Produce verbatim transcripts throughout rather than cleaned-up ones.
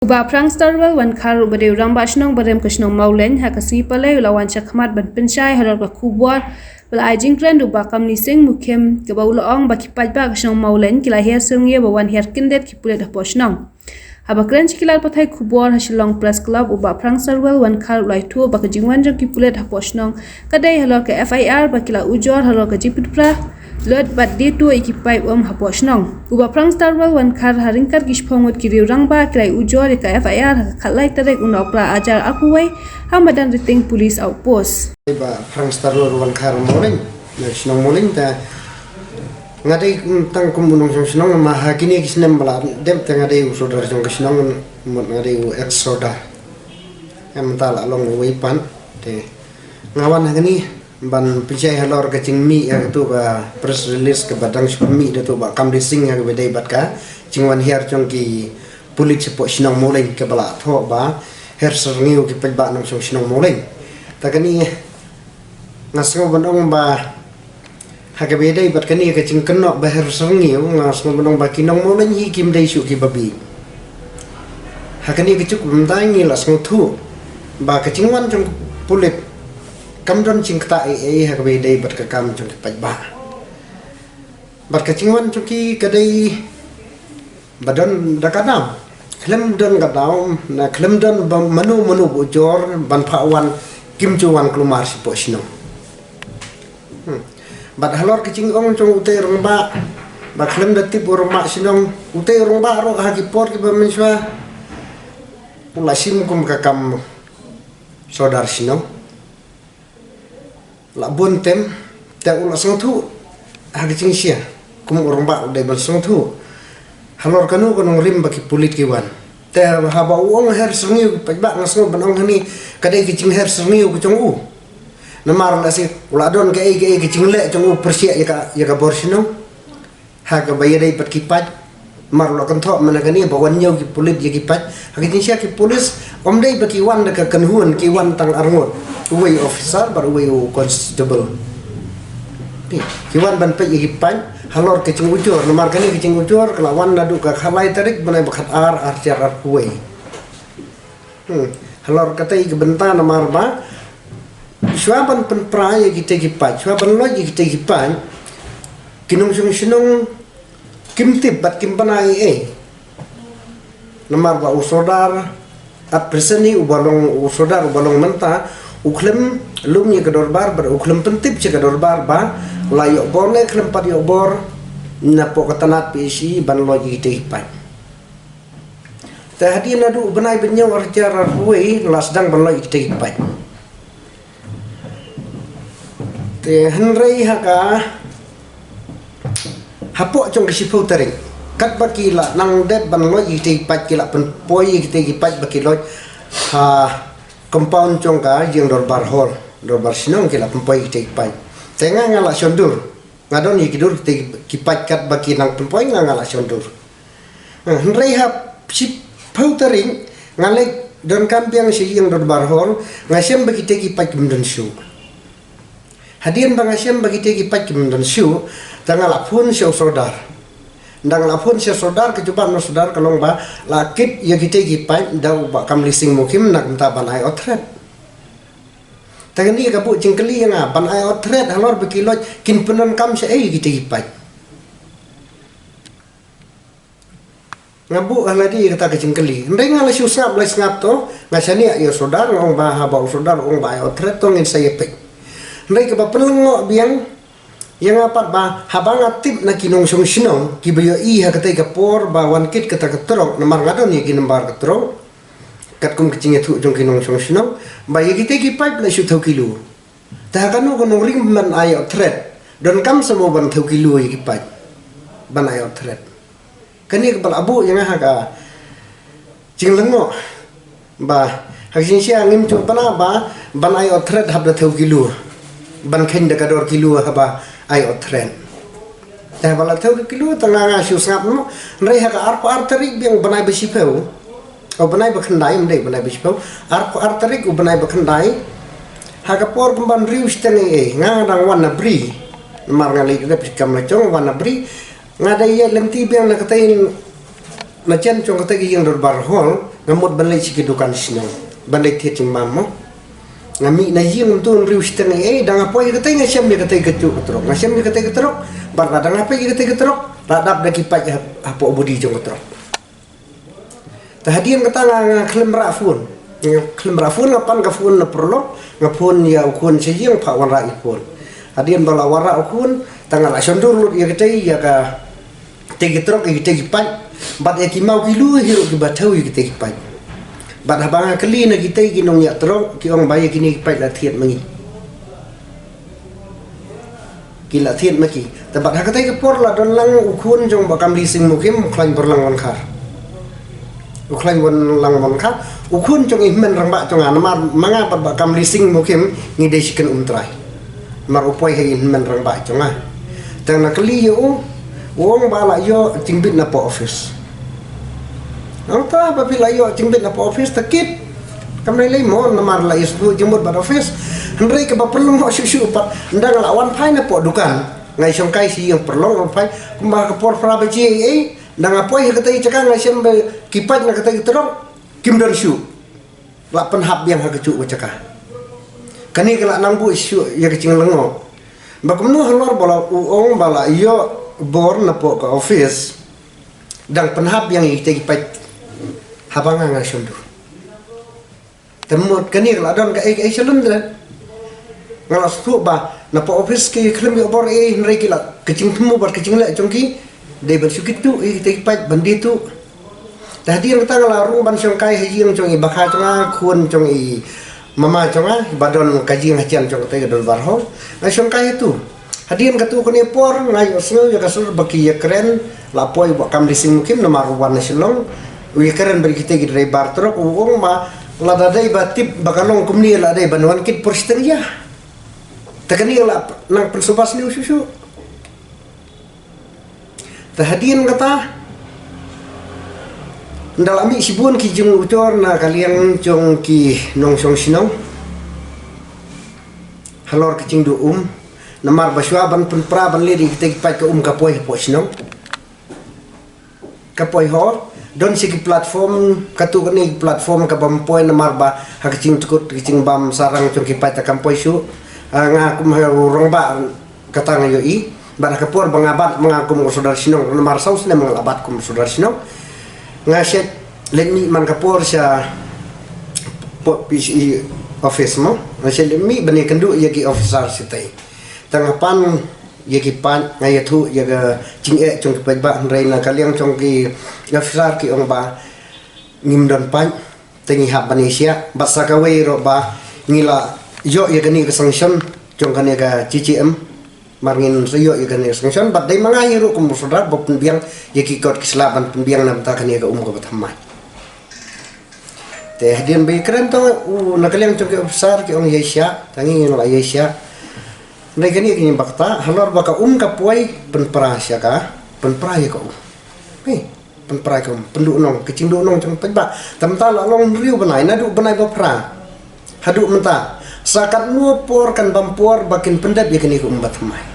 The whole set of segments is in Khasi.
U Bah Phrang Starwell Wankhar, uba dei u Rangbah Shnong barem ka shnong Mawleng, ha ka sngi Palei u la wan shakhmat ban pynshai halor ka khubor ba la ai jingkren da u Bah Kamli Singh Mukhim, kaba u la ong ba ki paidbah ka shnong Mawleng ki la hiar syrngiew ba wan hiar kyndit ki pulit hapoh shnong. Haba kren sha ki lad pathai khubor ha Shillong Press Club, u Bah Phrang Starwell Wankhar u la ïathuh ba ka jingwan jong ki pulit hapoh shnong ka dei halor ka F I R ba ki la ujor halor ka jingpynpra lut bad die tuh ïa ki paip um hapoh shnong. U Bah Phrang Starwell Wankhar, ha ryngkat ki shiphew ngut ki riew rangbah ki la ujor ïa ka F I R ha ka khatlai tarik u Nohprah arhajar arphew wei ha madan Riting Police Outpost. Bah Phrang Starwell Wankhar Mawleng, na shnong Mawleng, te nga dei, mm, tang kum u nongshong shnong, ma ha kine ki snem ba la dep te nga dei u sordar jong ka shnong, mut nga dei u ex sordar. Em, ta la long uwei pat, te nga wan ha kane ban pynshai halor ka jingmih ïa katu ka press release kaba dang shu mih da tu Bah Kamli Singh, ïa kaba dei bad ka jingwan hiar jong ki pulit shapoh shnong Mawleng kaba la thoh ba hiar syrngiew ki paidbah nongshong shnong Mawleng. Ta kane nga sngew ban ong ba ha kaba ïadei bad kane ka jingkynnoh ba hiar syrngiew, nga sngew ban ong ba ki nong Mawleng hi kim dei shuh kiba bieit. Ha kane ka juk ba mynta ngi la sngewthuh ba ka jingwan jong ka pulit kam don jingktah ei ei ha kaba ïadei bad ka kam jong ki paidbah. Bad ka jingwan jong ki ka dei ba don da ka daw. Khlem don ka daw, na khlem don ba mano mano ba ujor ban phah wan, kim ju wan kulmar shapoh shnong. Hmm. Bad halor ka jingong jong utei u rangbah, ba khlem da tip u rangbah shnong, utei u rangbah ruh ha ki por kiba mynshuwa u la shim kum ka kam sordar shnong. La bun tem, te u la sngewthuh ha ka jingshai, kum u rangbah u dei ban sngewthuh halor kano ka nongrim ba ki pulit ki wan. Te haba u ong hiar syrngiew ki paidbah, nga sngew ban ong kane ka dei ka jinghiar syrngiew ka jong u. Namar lehse u la don kaei kaei ka jingleh jong u pyrshah ïa ka, ïa ka bor shnong. Ha kaba ïadei bad ki paid, mar u la kynthoh mynta kane ba wan ñiew ki pulit ïa ki paid. Ha ka jingshai ki pulit ym dei ba ki wan da ka kynhun, ki wan tang arngut. Uwei u officer bad uwei u constable. Ki, ki wan ban peit ïa ki paid halor ka jingujor, namar kane ka jingujor ka la wan naduh ka khatlai tarik bnai ba khatar arhajar arphew wei. Hmm. Halor katei ka bynta namar ba shuwa ban pynpra ïa kitei ki paid, shuwa ban loit ïa kitei ki paid, ki nongshong shnong kim tip bad kim bana ei ei. Namar ba u sordar at present hi uba long, u sordar uba long mynta, u khlem lum ïa ka dorbar bad u khlem pyntip sha ka dorbar ba la ïoh bor ne khlem pat ïoh bor napoh ka tnat P H E ban loit ïa kitei ki paid. Te hadien naduh u bnai ba hynñiew arhajar arphew wei la sdang ban loit ïa kitei ki paid. Te hynrei ha ka, hapoh jong ka shiphew tarik, katba ki la nang dep ban loit ïa kitei ki paid, ki la pynpoi ïa kitei ki paid ba ki loit ha compound jong ka ïing dorbar hall, dorbar shnong, ki la pynpoi ïa kitei ki paid. Te nga, nga la shon dur. Nga don ïa ki dur kitei ki paid, katba ki nang pynpoi nga, nga la shon dur. Eh, hynrei ha shiphew tarik nga leit donkam biang sha ïing dorbar hall, nga shem ba kitei ki paid kim don shuh. Hadien ba nga shem ba kitei ki paid kim don shuh, te nga la phone sha u sordar. Ynda nga la phone sha u sordar, ka jubab na u sordar ka long ba la kit ïa kitei ki paid da u Bah Kamli Singh Mukhim na ka bynta ban ai othred. Te kane ka buh jingkylli ïa nga, ban ai othred halor ba ki loit, kin pyndonkam shaei kitei ki paid. Nga buh ha lade ïa kata ka jingkylli. Hynrei nga la shu sngap, la sngap to, nga shaniah ïa u sordar, nga ong ba haba u sordar u ong ba ai othred to ngin sa ïa peit. Hynrei kaba pynlyngngoh biang ïa nga pat ba haba nga tip na ki nongshong shnong kiba ïohi ha katei ka por ba wan kit kata ka trok, namar nga don ïa ki nambar ka trok. Katkum ka jingïathuh jong ki nongshong shnong, ba ïa kitei ki paid la shu thew kilo. Te ha kano ka nongrim ban ai othred, donkam sa mo ban thew kilo ïa ki paid ban ai othred. Kane kaba la buh ïa nga ha ka jinglyngngoh, ba ha ka jingshai ngim ju pynah ba ban ai othred hap da thew kilo, ban kheiñ da ka dor kilo haba ai othred. Te haba la thew ka kilo te nga, nga shu sngap mo. Hynrei ha ka arphew ar tarik biang u bnai ba shiphew, u bnai ba khyndai, ym dei u bnai ba shiphew, arphew ar tarik u bnai ba khyndai, ha ka por kumba hynriew shiteng ei ei, nga dang wan na Bri. Namar nga leit rep shi kam la jong, wan na Bri. Nga dang ïaid lynti biang na katei, na jen jong katei ka ïing dorbar hall. Nga mut ban leit sha ki dukan shnong, ban leit thied jingbam mo. Nga mih na ïing, mynta hynriew shiteng, eh, da nga poi ïa katei nga shem ïa katei ka juh ka trok, nga shem ïa katei ka trok. Bad lada nga poi ïa katei ka trok, la dap da ki paip ha, hapoh body jong ka trok. Te hadien kata nga, nga khlem rah phone. Nga khlem rah phone, nga pan ka phone na paralok, nga phone ïa u khun sha ïing, phah wanrah ïa u khun. Hadien ba la wanrah u khun, te nga la shon dur lut ïa katei, ïa ka tei ki trok, ïa ki tei ki paip. Bad ïa ki maw ki lu hi ruh kiba thew ïa ki tei ki paip. Bad haba nga kylli na ki tei ki nongñiah trok, ki ong ba ïa kine ki paip la thied ma ngi. Ki la thied ma ki. Te bad ha katei ka por la don lang u khun jong Bah Kamli Singh Mukim, u khlaiñ Burlang Wankhar. U khlaiñ Burlang Wankhar, u khun jong i hynmen rangbah jong nga, namar ma nga bad Bah Kamli Singh Mukim ngi dei shi kynum trai. Namar u poi ha i hynmen rangbah jong nga. Te nga kylli ïa u, u ong ba la ïoh jingbit na post office. Nangta ba phi la ïoh jingbit na post office, te kit. Kam lei lei mo, namar la ïoh sngewthuh jingmut bad office. Hynrei kaba pynlong shuh shuh pat, ynda nga la wan phai na post dukan, nga ïashongkai sha ïing, pynlong wan phai. Kumba ka por phra baje ei ei, ynda nga poi ha katei ka jaka nga shem ba ki paip na katei ka trok, kim don shuh. La pynhap biang ha kajuh ka jaka. Kane ka la nang buh shuh ïa ka jinglyngngoh. Ba kumno halor ba la u ong ba la ïoh bor na post office, dang pynhap biang ïa kitei ki paip haba nga, nga shon dur. Te mut kane ka la don kaei kaei sha lyndet. Nga la sngewthuh ba na post office ki khlem ïoh bor ei, hynrei ki la, ka jingthmu bad ka jingleh jong ki dei ban shu kit tuh ïa kitei ki paip, ban die tuh. Te hadien kata nga la rung ban shongkai ha ïing jong i bakha jong nga, khun jong i mama jong nga, ba don ka ïing hajan jong katei ka dorbar hall. Nga shongkai hato. Hadien katto katne por nga ïohsngew ïa ka sur ba ki ïakren, la poi Bah Kamli Singh Mukim namar u wan na Shillong. U ïakren bad kitei ki driver trok, u ong ba lada dei ba tip ba ka long kumne, la dei ban wan kit por shiteng ïa. Te kane la nang pynsngewbha sniew shuh shuh. Te hadien kata, ynda la mih shibun ki jingujor na ka liang jong ki nongshong shnong halor ka jingduh um, namar ba shuwa ban pynpra ban leit ïa kitei ki paip ka um ka poi hapoh shnong, ka poi hall, don shi ki platform, katto katne ki platform kabym poi namar ba ha ka jingtykut ka jingbam sarang jong ki paip te kam poi shuh. Ah, nga kum ha u rangbah kata nga ïohi. Bad ha ka por ba nga bat, ba nga kum u sordar shnong, namar saw snem nga la bat kum u sordar shnong. Nga shait leit mih man ka por sha P C E office mo. Nga shait leit mih ban ïakynduh ïa ki officer shatei. Te nga pan ïa ki paip, nga ïathuh ïa ka jingeh jong ki paidbah, hynrei na ka liang jong ki officer ki ong ba ngim don paip. Te ngi hap ban ïa shah, bad sa kawei ruh ba ngi la ïoh ïa kane ka sanction jong kane ka J J M. Mar ngin sa ïoh ïa kane ka sanction, bad dei ma nga hi ruh kum u sordar ba pynbiang ïa ki kot ki sla ban pynbiang na bynta kane ka um kaba thymmai. Te hadien ba ïakren to, u na ka liang jong ki officer ki ong ïa shah, te ngi ngin la ïa shah. Hynrei kane ka jingbakhta, halor ba ka um ka poi, pynpra sha ka, pynpra ïa ka um. Hei. Pynpra ïa ka um, pynduh nong, ka jingduh nong jong paidbah. Te mynta la long hynriew bnai, naduh bnai ba phra haduh mynta, sa katno por kan bam por ba kin pyndep ïa kane ka um ba thymmai.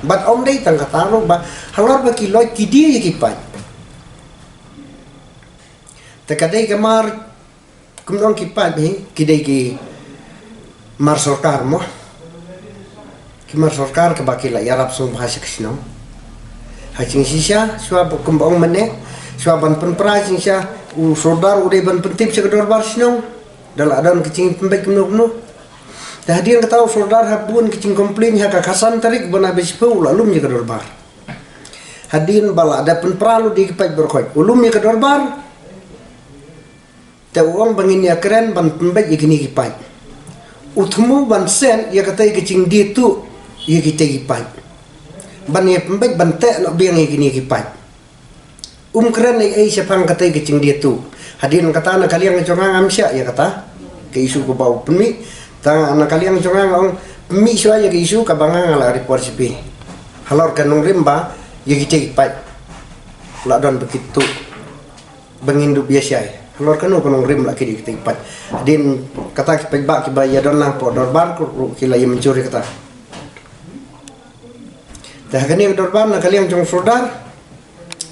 Bad ym dei tang kata ruh ba halor ba ki loit ki die ïa ki paip. Te ka dei ka mar Kumno ki paip hi, ki dei ki mar sorkar mo. Ki mar sorkar kaba ki la ïarap sngewbha sha ka shnong. Ha jingshisha, shuwa ba kumba ong mynne, shuwa ban pynpra jingshisha, u sordar u dei ban pyntip sha ka dorbar shnong. Da la don ka jingpynbeit kumno kumno. Te hadien kata u sordar ha bun ka jingcomplain ha ka khatsan tarik bnai ba shiphew u la lum ïa ka dorbar. Hadien ba la da pynpra lut ïa ki paip baroh khoit. U lum ïa ka dorbar. Te u ong ba ngin ïakren ban pynbeit ïa kine ki paip. U thmu ban send ïa katei ka jingdie tuh ïa kitei ki paip. Ban ïa pynbeit ban teh noh biang ïa kine ki paip. Um kren ei ei shaphang katei ka jingdie tuh. Hadien kata na ka liang jong nga ngam shah ïa kata ka issue kaba u pynmih. Tang na ka liang jong nga nga ong pynmih shuwa ïa ka issue kaba nga nga la report sha phi. Halor ka nongrim ba ïa kitei ki paip la don ba kit tuh. Ba ngin duh biashai. Halor kano ka nongrim la kit ïa kitei ki paip. Hadien kata ki paidbah kiba ïa don lang hapoh dorbar ruh ki la ïa mynjur ïa kata. Te ha kane ka dorbar na ka liang jong u sordar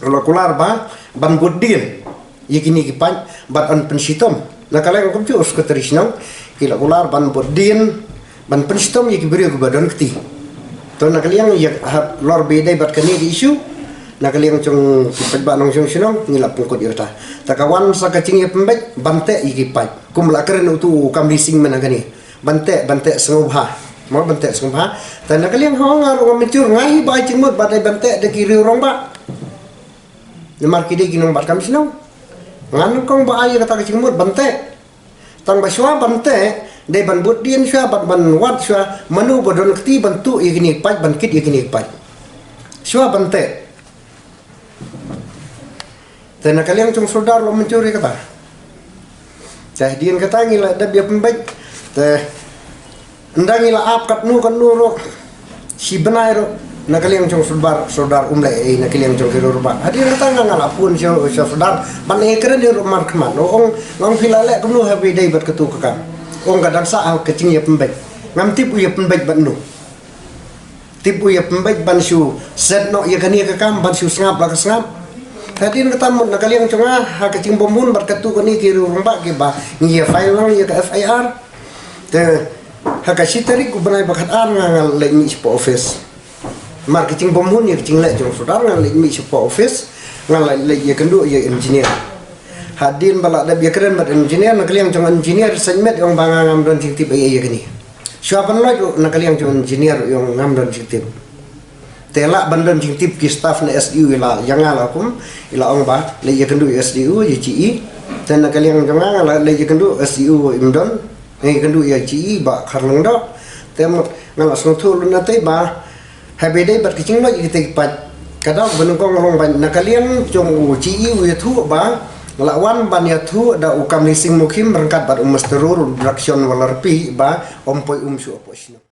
la kular ba ban bud dien. Ïa kine ki paid bad yn pynshitom. Na ka liang kumjuh u Secretary Shnong ki la kular ban bud dien ban pynshitom ïa ki briew kiba don kti. To na ka liang ïa halor ba ïadei bad kane ka issue, na ka liang jong ki paidbah nongshong shnong ngi la pynkut ïa kata. Te ka wan sa ka jingïapynbeit ban teh ïa ki paid. Kum la kren utu u Kamni Singh mynne kane. Ban teh, ban teh sngewbha. Mo ban teh sngewbha. Te na ka liang ho nga ruh nga mynjur nga hi ba ai jingmut ba dei ban teh da ki riew rangbah. Namar ki dei ki nongbat kam shnong. Nga nyngkong ba ai ïa kata ka jingmut ban teh. Tang ba shuwa ban teh, dei ban bud dien shuwa, ban, ban wad shuwa, mano ba don kti ban tuh ïa kine ki paid, ban kit ïa kine ki paid. Shuwa ban teh. Te na ka liang jong u Sordar la mynjur ïa kata. Te hadien kata ngi la dep ïapynbeit. Te ynda ngi la ap katno katno ruh, shi bnai ruh, na ka liang jong u Sordar, Sordar um leh ei na ka liang jong ki riew rangbah. Hadien kata nga, nga la phone sha, sha u Sordar ban ïakren ïa ruh markhmat. U ong, nga ong phi la leh kumno haba ïadei bad katu ka kam. U ong ka dang sah ha ka jingïapynbeit. Ngam tip u ïapynbeit bad no. Tip u ïapynbeit ban shu set noh ïa kane ka kam, ban shu sngap la ka sngap. Hadien kata mut na ka liang jong nga ha ka jingbymhun bad katu kane ki riew rangbah kiba ngi ïa file lang ïa ka F I R. Te ha ka shi tarik u bnai ba khatar nga, nga leit mih shapoh office. Mar ka jingbymhun ïa ka jingleh jong u Sordar, nga leit mih shapoh office, nga la leit ïakynduh ïa engineer. Hadien ba la dep ïakren bad engineer, na ka liang jong engineer sa mut ong ba nga ngam don jingtip ei ei ïa kane. Shuwa ban leit ruh na ka liang jong engineer ong ngam don jingtip. Te lah ban don jingtip ki staff na S D O i la ïa nga la kum, i la ong ba leit ïakynduh ïa S D O ïa G E. Te na ka liang jong nga, nga la leit ïakynduh S D O im don, ïakynduh ïa G E Bah Kharlyngdoh. Te mut nga la sngewthuh lut na te ba haba ïadei bad ka jingleit ïa kita ki paid, ka dei ba nyngkong nga long ba na ka liang jong u G E u ïathuh ba la wan ban ïathuh da u Kamni Singh Mukhim ryngkat bad u Mister Rul Drakshon Walarpi ba ym poi um shuh hapoh shnong.